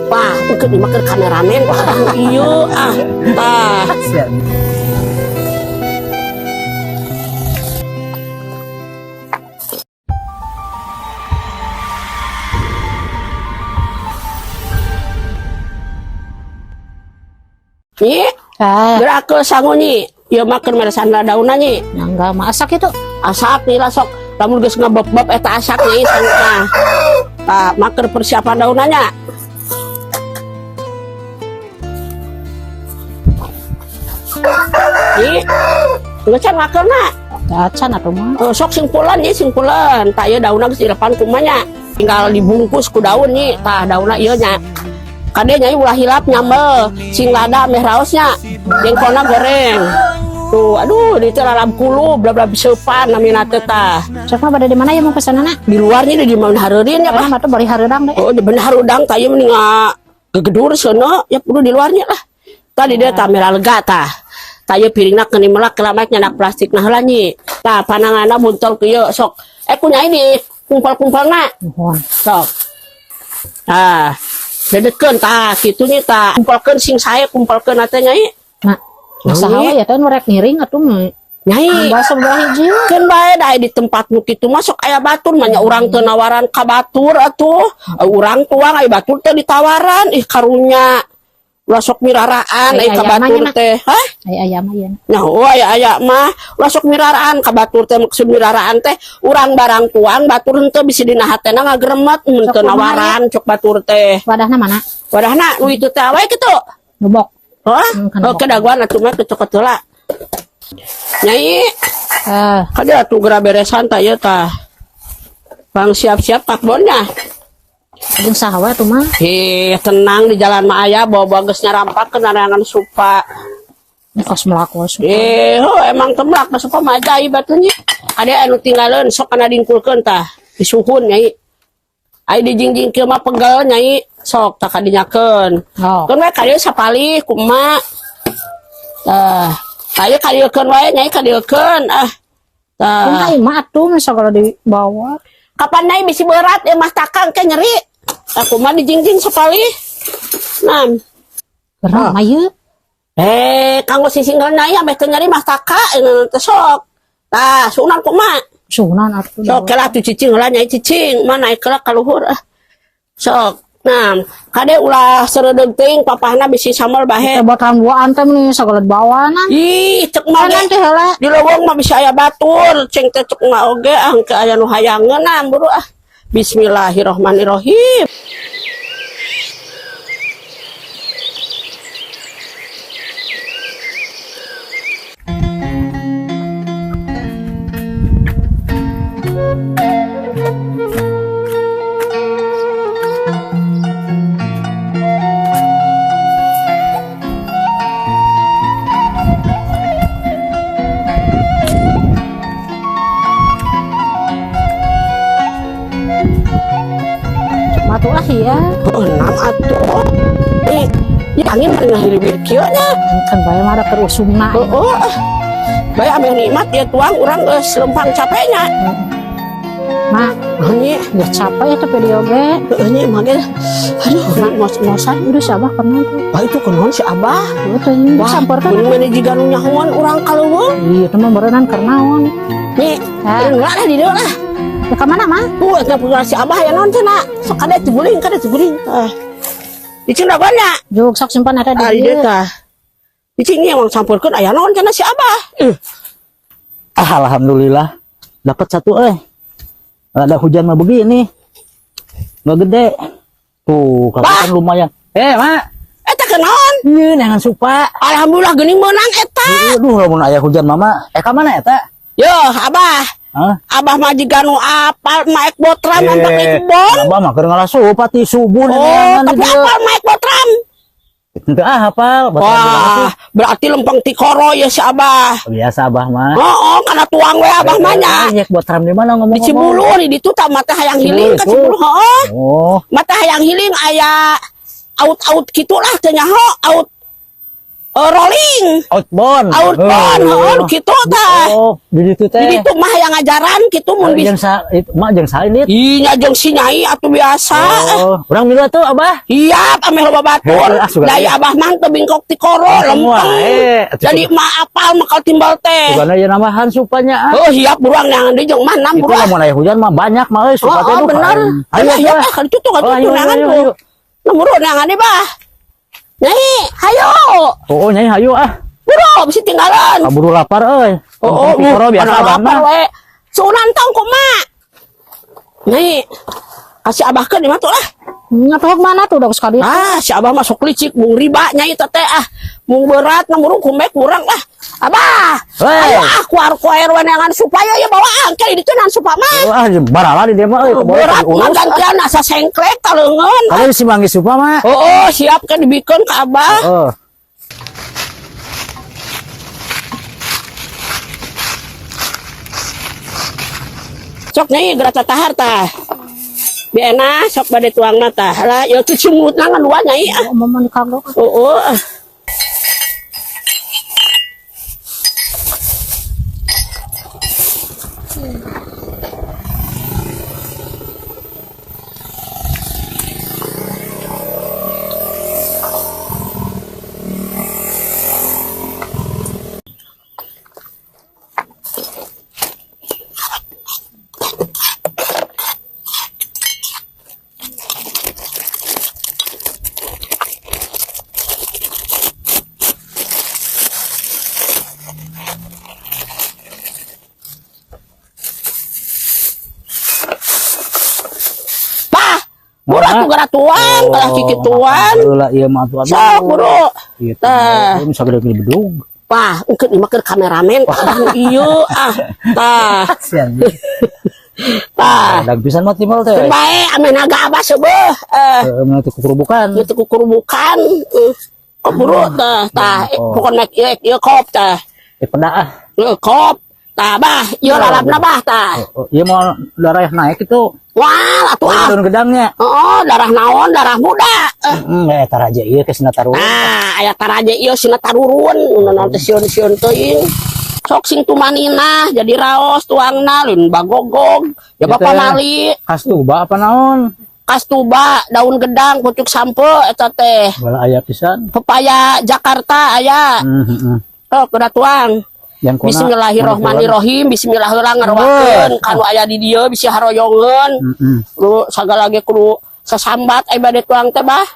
Wah, engke dimakan kameramen. Wah, iya ah. Tah. Siap. Nyi, Ah, gerak ke sangu nyi. Ieu mah keur meresan daunna nyi. enggak masak itu. Asak nih lah sok. Lamun geus ngebeb-beb eta asak nyi sangu mah. Tah, maker persiapan daunanya. Nyi, geus can makerna. Acan atuh mah. Eh, sok simpulan nyi, simpulan. Tah ieu daunna geus dilepan kumanya. Tinggal dibungkus ku daun nyi. Tah daunna ieu nya. Kade nyai ulah hilap nyambel, sing lada meh raosnya, jengkolna goreng. Tuh, aduh, di teh lalap kulub, bla bla seupan namina teh tah. Sok mah pada di mana ya mau pesanana? Di luar nya di mana hareureun ya, Karena Pak. mah tuh bari hareudang deh. Oh, di bener harudang tah ieu mending gegedur sono, ya kudu di luarnya lah. Tadi dia tah merah lega tah. Tah ieu piringna keuni melak kelamak nyanak plastik nah heula nyi. Tah pananganna buntol kieu sok. Eh ku nyai di kumpul-kumpulna. Nuhun. Sok. Tah, dedetkeun tah kitu nya tah. Kumpulkeun sing sae kumpulkeun teh nyai. Nah, saha we ya teh nu rek ngiring atuh mah. Nyai. Bahasa belah hiji. Keun bae da di tempat nu kitu mah sok aya batur mah nya urang teu nawaran ka batur atuh. Urang tuang aya batur teh ditawaran ih karunya. Ulah sok miraraan Aya ai ka aya mah batur nya, Nak. teh. Hah? Aya aya mah ya. Nah, oh aya aya mah ulah sok miraraan ka batur teh maksud miraraan teh urang barang tuang batur henteu bisi dina hatena ngagremet mun Sok teu kumaha nawaran cok batur teh. Wadahna mana? Wadahna nu itu teh wae kitu. Nubok. Hah? Kan Oke daguan atuh mah kecokot heula. Nyai, Eh, kade atuh geura beresan tah ieu tah. Bang siap-siap takbonnya. jeung saha we atuh mah? Hih, tenang di jalan mah aya bawa-bawa geus nyarampak ke narangan supa. Kos melak we suka. Eh, oh, emang temlak mah supa mah ajaib atuh nya. Ade anu tinggaleun sok kana dingkulkeun tah. Disuhun nyai. Ai dijingjing kieu mah pegel nyai, sok tah kadinyakeun. Oh. Keun we kadieu sapalih ku emak. Tah, tah ieu kadieukeun wae nyai kadieukeun ah. Tah. Kumaha ieu mah atuh mah sagala dibawa. Kapan nyai bisi berat ya mah takang ke nyeri. Aku mah dijingjing sapalih. Nah, Gerak mah ieu. eh, kanggo sisinggal nyai ambeh teu nyeri mah taka teh sok. Tah, sunan kumaha? Sunan atuh. Sok kela tuh cicing lah nyai cicing, mah naik kelak ka luhur ah. Sok. Nah, kade ulah seredeug teuing papahna bisi sambal bahe. Teh botan duaan teh meni sagala dibawanan. Ih, cek mah Kanan ge. teh heula. Di leuweung mah bisa aya batur, ceng teh cek mah oge ah engke aya nu hayangeun ah buru ah. Bismillahirrahmanirrahim. Cek mah atuh lah ya. Oh, enam atuh. Ih, ieu angin mah ngahiliwir kieu nya. Kan bae mah ada keur usumna. Oh, oh, ah. Bae ameh nikmat ya tuang urang geus lempang capeknya. Mak, Nyi, geus capek itu video ge. heueuh nyi mah ge. Aduh, ngos-ngosan. Udah si Abah pernah tuh. Wah, itu kunaon si Abah? Tuh ini Wah, samperkeun. mending mana jiga nu nyahoan urang ka leuweung. Iya, itu mah berenang karnaon. Nyi, Ah. enggak lah di dieu lah. Ya ka mana mah? Tuh, eta punya si Abah ya naon cenah. Sok kade tiguling, kade tiguling. Ah. Dicing dagoannya. Juk sok simpan ada Ah, di di dieu dieu. tah. Dicing nya emang sampurkeun aya naon cenah si Abah. Ah, alhamdulillah dapat satu eh. Ada hujan mah begini. Nggak gede. Tuh, Bah. kan lumayan. Eh, Mak. Eta kunaon? Iya, neangan supa. Alhamdulillah geuning meunang eta. Aduh, lamun aya hujan mama. Eh, ka mana eta? Yo, Abah. Hah? Abah mah jiga nu apal maek botram nampak kebon. Abah mah keur ngalah supa ti subuh Oh, neangan tapi di dieu. apal maek botram. Henteu ah hafal. Botram Wah, berarti lempeng tikoro ya si Abah. Biasa abah mah. Oh, oh kana tuang we abah mah nya. Nyek botram di mana ngomong-ngomong? Di Cibulu di ditu tah mata hayang hiling ka Cibulu itu? Cibulu heeh. Oh, Mata hayang hiling aya out-out kitu lah teu nyaho out. Rolling. Outbound. Outbound, heeh, kitu tah. Oh, di ditu teh. Di ditu mah yang ngajaran kitu mun bisa. Jeung sa itu mah jeung sainit. Ih, nya jeung si Nyai atuh biasa. Oh, urang milu atuh Abah. Iya, ameh loba batur. Heuh, ah, sugan. Da abah mah teu bingkok ti koro lempeng. Wae, atuh Jadi mah apal makal timbal teh. Sugana ieu nambahan supanya ah. Oh, siap buruang neangan deui jeung mah nam Itu buruang. lamun aya hujan mah banyak mah euy Oh, supa teh oh duh. bener. Ayo Ayo, atuh. ah, kan itu tuh kan Oh, itu ayo, neangan ayo, tuh. ayo. Nah, buru neangan deui bah. Nyai, hayo. Oh, nyai hayu ah. Buru, bisi tinggalan. Kaburu lapar euy. Oh, oh, Koro biasa pada abah lapar mah. we. Sunan tong kumaha? Nyai, kasih abah ke di mana tuh lah. Ngatuh mana tuh udah sekali. Ah, si abah masuk licik, bung riba nyai tete ah. Mung berat namurung kumek kurang lah. Abah, Hei. ayo ah kuar kuar neangan supaya ya bawa angkel di nan supa mah. Oh, ah barala di dia mah euy kebawa Berat mah diurus. gantian asa sengklek kaleungeun. Kalau si manggis supa mah. Oh, oh, siap kan dibikeun ka abah. Oh. Sok nyai geura tatahar tah. Bi enak sok bade tuang mah tah. Lah, ieu teh cimutna ngan dua nyai ah. Oh, mama dikagok. Oh, oh. Bah, buru atuh geura tuang, kalah kikituan. Heula ieu mah atuh. Sok buru. Gitu. Tah. Bisa gede gede bedug. Wah, engkeun ieu mah keur kameramen tah nu ieu ah. Tah, Kasian. tah. Dag pisan mah timbal teh. Keun bae ame naga abah seubeuh. Eh, Heeh, mun teu kukurubukan. nu teu kukurubukan. Kok buru tah, tah. Oh. Pokona ieu ieu kop tah. Eh peda ah. Ieu kop. Tah bah, ieu lalapna bah tah. Oh, ieu mau darah naik itu. Wah, atuh ah. Daun gedangnya. Oh, darah naon, darah muda. Eh. Eh taraja ieu ke sina tarurun. Nah, aya taraje ieu sina tarurun, nu naon teh sieun-sieun teuing. Sok sing tumaninah jadi raos tuangna lain bagogog. Ya Ieu Bapak teh mali. Kastuba apa naon? Kastuba, daun gedang, pucuk sampe eta teh. Bala aya pisan. Pepaya Jakarta aya. Heeh. Sok udah tuang. Yang kona Bismillahirrahmanirrahim. Bismillahirrahmanirrahim ngaruakeun kanu aya di dieu bisi haroyongeun. Heeh. Lu sagala ge kudu sasambat aya bade tuang teh bah.